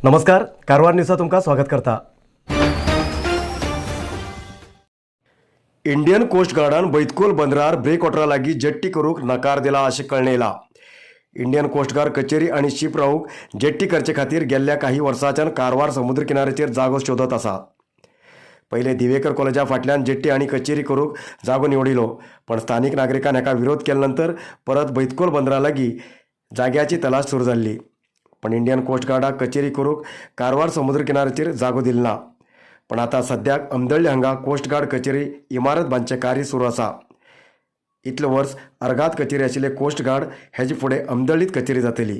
नमस्कार, कारवार न्यूजा तुमकां स्वागत करता. इंडियन कोस्ट गार्डान बैतकोल बंदरार ब्रेक वॉटरा लागीं जेट्टी करूंक नकार दिला अशें कळ्ळें येयलां. इंडियन कोस्ट गार्ड कचेरी आनी शीप रावूंक जेट्टी करचे खातीर गेल्ल्या काही वर्सांच्यान कारवार समुद्र किनाऱ्याचेर जागो शोदत आसा. पयले दिवेकर कॉलेजा फाटल्यान जेट्टी आनी कचेरी करूंक जागो निवडिलो, पण स्थानीक नागरिकान हाका विरोध केले नंतर परत बैतकोल बंदरा लागीं जाग्याची तलाश सुरू जाल्ली. पण इंडियन कोस्ट गार्डाक कचेरी करूंक कारवार समुद्र किनाऱ्याचेर जागो दिलो ना. पण आतां सद्याक अमदळ्ळी हांगा कोस्ट गार्ड कचेरी इमारत बांदचें कार्य सुरू आसा. इतले वर्स अर्गात कचेरी आशिल्ले कोस्ट गार्ड हेजे फुडें अमदळ्ळीत कचेरी जातली.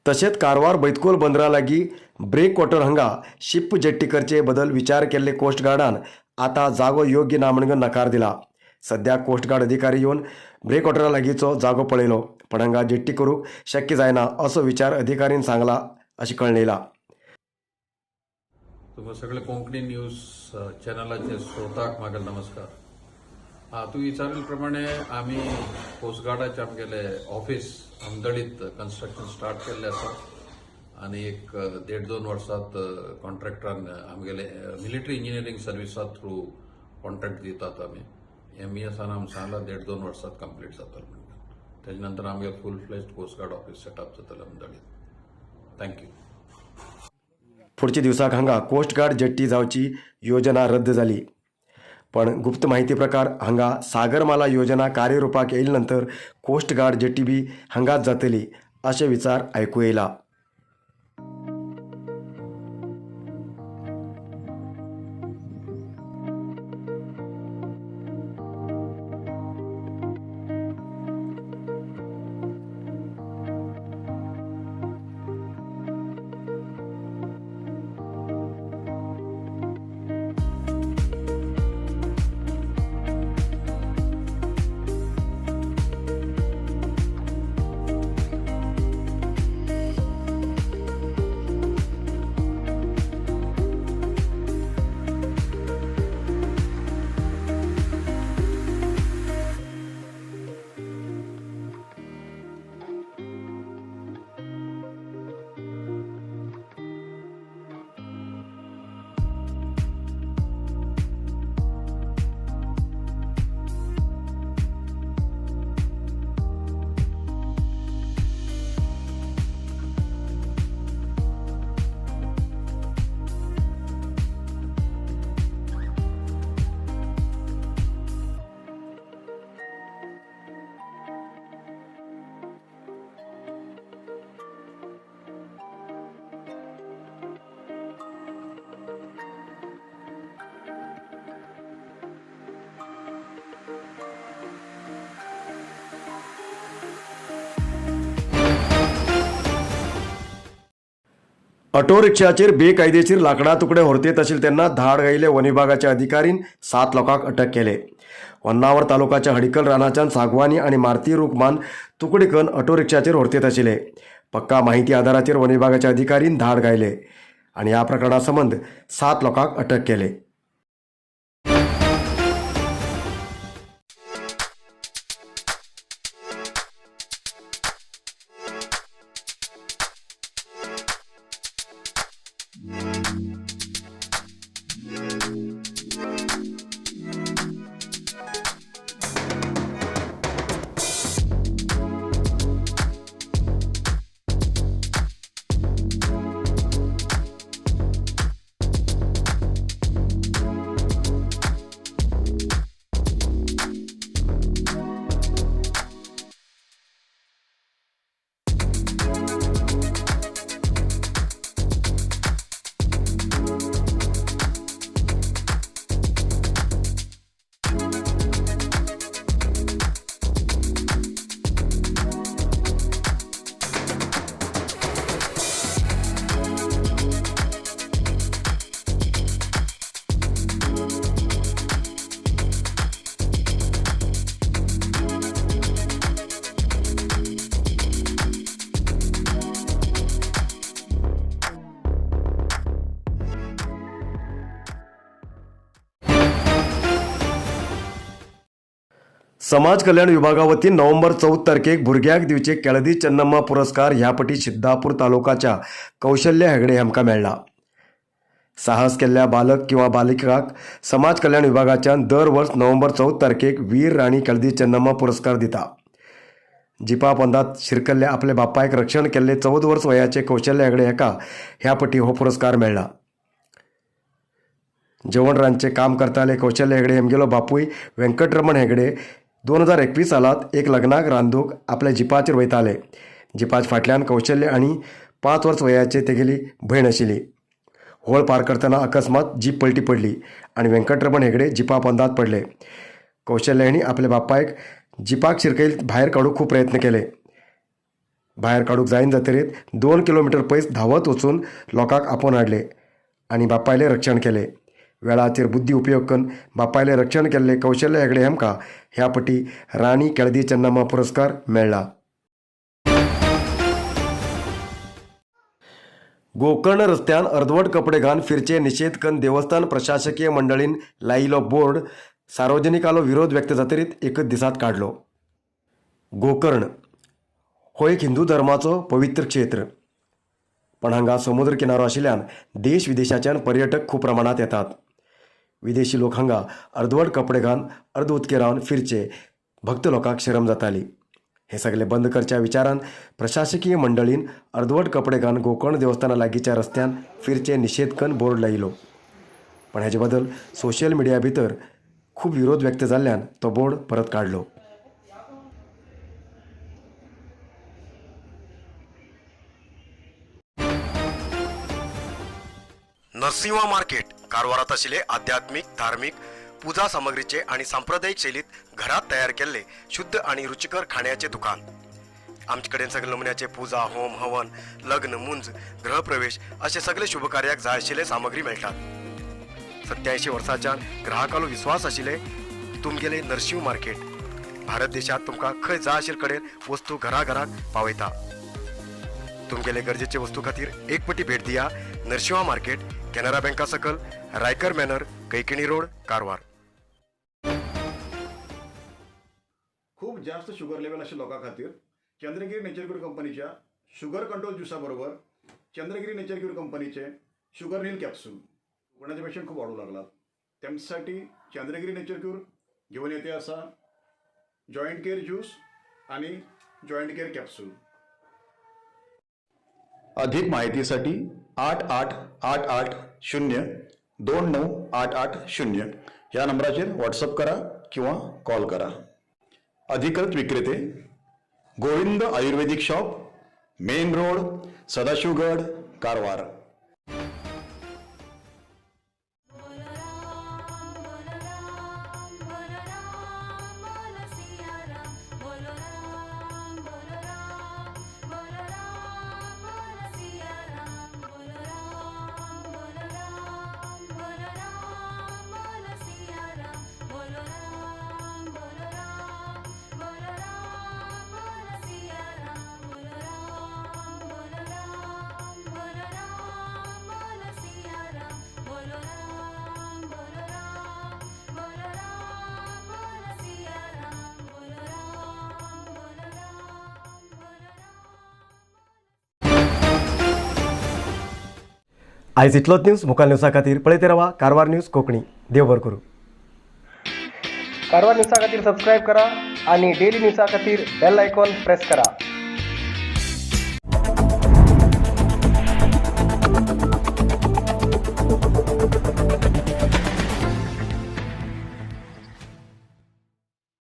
तशेंच कारवार बैतकोल बंदरा लागीं ब्रेक वॉटर हांगा शिप जेट्टी करचे बदल विचार केल्ले कोस्ट गार्डान आतां जागो योग्य ना म्हणून नकार दिला. सद्या कोस्ट गार्ड अधिकारी येवन ब्रेक वॉटरा लागींचो जागो पळयलो, पण हांगा जेट्टी करूंक शक्य जायना असो विचार अधिकारीन सांगला अशें कळ्ळें येयलां. तुमकां सगळे कोंकणी न्यूज चॅनलाचे श्रोताक म्हागे नमस्कार. तूं विचारिल्ले प्रमाणे आमी कोस्ट गार्डाचे आमगेले ऑफिस अमदळीत कन्स्ट्रक्शन स्टार्ट केल्लें आसा आनी एक देड दोन वर्सांत कॉन्ट्रॅक्टरान आमगेले मिलिटरी इंजिनियरींग सर्विसा थ्रू कॉन्ट्रॅक्ट दितात आमी. एमईएसान आमी सांगलां देड दोन वर्सांत कंप्लीट जातलो म्हणून. तेजे नंतर आमगे full fledged coast guard office setup जातलें अमदळीत. Thank you. फुडच्या दिवसाक हांगा कोस्ट गार्ड जेट्टी जावची योजना रद्द जाली, पण गुप्त माहिती प्रकार हांगा सागरमाला योजना कार्यरुपाक येयले नंतर कोस्ट गार्ड जेट्टी बी हांगाच जातली अशे विचार आयकू येयला. ऑटो रिक्षाचेर बेकायदेशीर लांकडा तुकडे व्हरतेत आशिल्ले तेन्ना धाड घायिल्ले वन विभागाच्या अधिकारीन 7 लोकांक अटक केले. होन्नावर तालुकाच्या हडिकल रानाच्यान सागवानी आनी मारती रूख मान तुकडे करून ऑटो रिक्षाचेर व्हरतेत आशिल्ले. पक्का माहिती आधाराचेर वन विभागाच्या अधिकारीन धाड घायले आनी ह्या प्रकरणा संबंद 7 लोकांक अटक केले. समाज कल्याण विभागा वतीन नोव्हेंबर 14 तारखेक भुरग्यांक दिवचे केळदी चन्नम्मा पुरस्कार ह्या पटी सिद्धापूर तालुकाच्या कौशल्य हेगडे हांकां मेळ्ळा. साहस केल्ल्या बालक किंवा बालिकाक समाज कल्याण विभागाच्यान दर वर्स नोव्हेंबर 14 तारखेक वीर राणी केळदी चन्नम्मा पुरस्कार दिता. जिपा पंदात शिरकल्ल्या आपल्या बापायक रक्षण केल्ले 14 वर्स वयाचे कौशल्य हेगडे हाका ह्या पटी हो पुरस्कार मेळ्ळा. जेवण रांदचें काम करताले कौशल्य हेगडे हेमगेलो बापूय व्यंकटरमण हेगडे 2021 सालांत एक लग्नाक रांदूंक आपल्या जिपाचेर वयताले. जिपाच्या फाटल्यान कौशल्य आनी 5 वर्स वयाचे तेगेली भयण आशिल्ली. होळ पार करतना अकस्मात जीप पलटी पडली आनी व्यंकटरमण हेगडे जिपा पंदात पडले. कौशल्य हांणी आपल्या बापायक जिपाक शिरकयल भायर काडूंक खूब प्रयत्न केले. भायर काडूंक जायना जातरीत 2 किलोमिटर पयस धांवत वचून लोकांक आपोवन हाडले आनी बापायलें रक्षण केलें. वेळाचेर बुद्धी उपयोग करून बापायलें रक्षण केल्ले कौशल्य हेगडे हांकां ह्या पटी राणी केळदी चन्नम्मा पुरस्कार मेळ्ळा. गोकर्ण रस्त्यान अर्दवट कपडे घालून फिरचे निशेध करून देवस्थान प्रशासकीय मंडळीन लायिल्लो बोर्ड सार्वजनिकालो विरोध व्यक्त जातरीत एकच दिसात काडलो. गोकर्ण हो एक हिंदू धर्माचो पवित्र क्षेत्र, पण हांगा समुद्र किनारो आशिल्ल्यान देश विदेशाच्यान पर्यटक खूब प्रमाणांत येतात. विदेशी लोक हांगा अर्दवट कपडे घालून अर्द उदके रावन फिरचे भक्त लोकांक शरम जाताली. हे सगळे बंद करच्या विचारान प्रशासकीय मंडळीन अर्दवट कपडे घालून गोकर्ण देवस्थाना लागींच्या रस्त्यान फिरचे निशेध करून बोर्ड लायलो. पण हेजे बदल सोशल मिडिया भितर खूब विरोध व्यक्त जाल्ल्यान तो बोर्ड परत काडलो. नरसिंहा मार्केट कारवारात आशिल्ले आध्यात्मिक, धार्मिक पूजा सामग्रीचे आणि सांप्रदायिक शैलीत घरात तयार केल्ले शुद्ध आणि रुचिकर खाण्याचे दुकान. आमचे कडेन सगळे नमुन्याचे पूजा, होम, हवन, लग्न, मुंज, गृहप्रवेश असे सगळे शुभकार्याक जाय आशिल्ले सामग्री मेळटात. 87 वर्सांच्यान ग्राहकालो विश्वास आशिल्ले तुमगेले नरसिंह मार्केट भारत देशात तुमकां खंय जाय आशिल्ले कडेन वस्तू घराघराक पावयता. तुमगेले गरजेचे वस्तू खातीर एक पटी भेट दिया नरसिंहा मार्केट, कॅनरा बँका सकल, रायकर मॅनर, कैकिणी रोड, कारवार. खूप जास्त शुगर लेवल अशा लोकां खातीर चंद्रगिरी नेचर क्यूर कंपनीच्या शुगर कंट्रोल ज्युसा बरोबर चंद्रगिरी नेचर क्यूर कंपनीचे शुगर नील कॅप्सूल. कोणाचे पेशंट खूप वाढू लागलात, त्यांच्यासाठी चंद्रगिरी नेचर क्यूर घेऊन येते असा जॉईंट केअर ज्यूस आणि जॉईंट केअर कॅप्सूल. अधिक माहितीसाठी 8888029880 ह्या नंबराचेर व्हॉट्सअप करा किंवा कॉल करा. अधिकृत विक्रेते Govind Ayurvedic shop, main road, Sadashivgad, Karwar. आयज इतलोच न्यूज. मुखार न्यूजा खातीर पळयत रावा कारवार न्यूज कोंकणी. देव बरो करूं. कारवार न्यूजा खातीर सबस्क्रायब करा आणि डेली न्यूजा खातीर बेल आयकॉन प्रेस करा.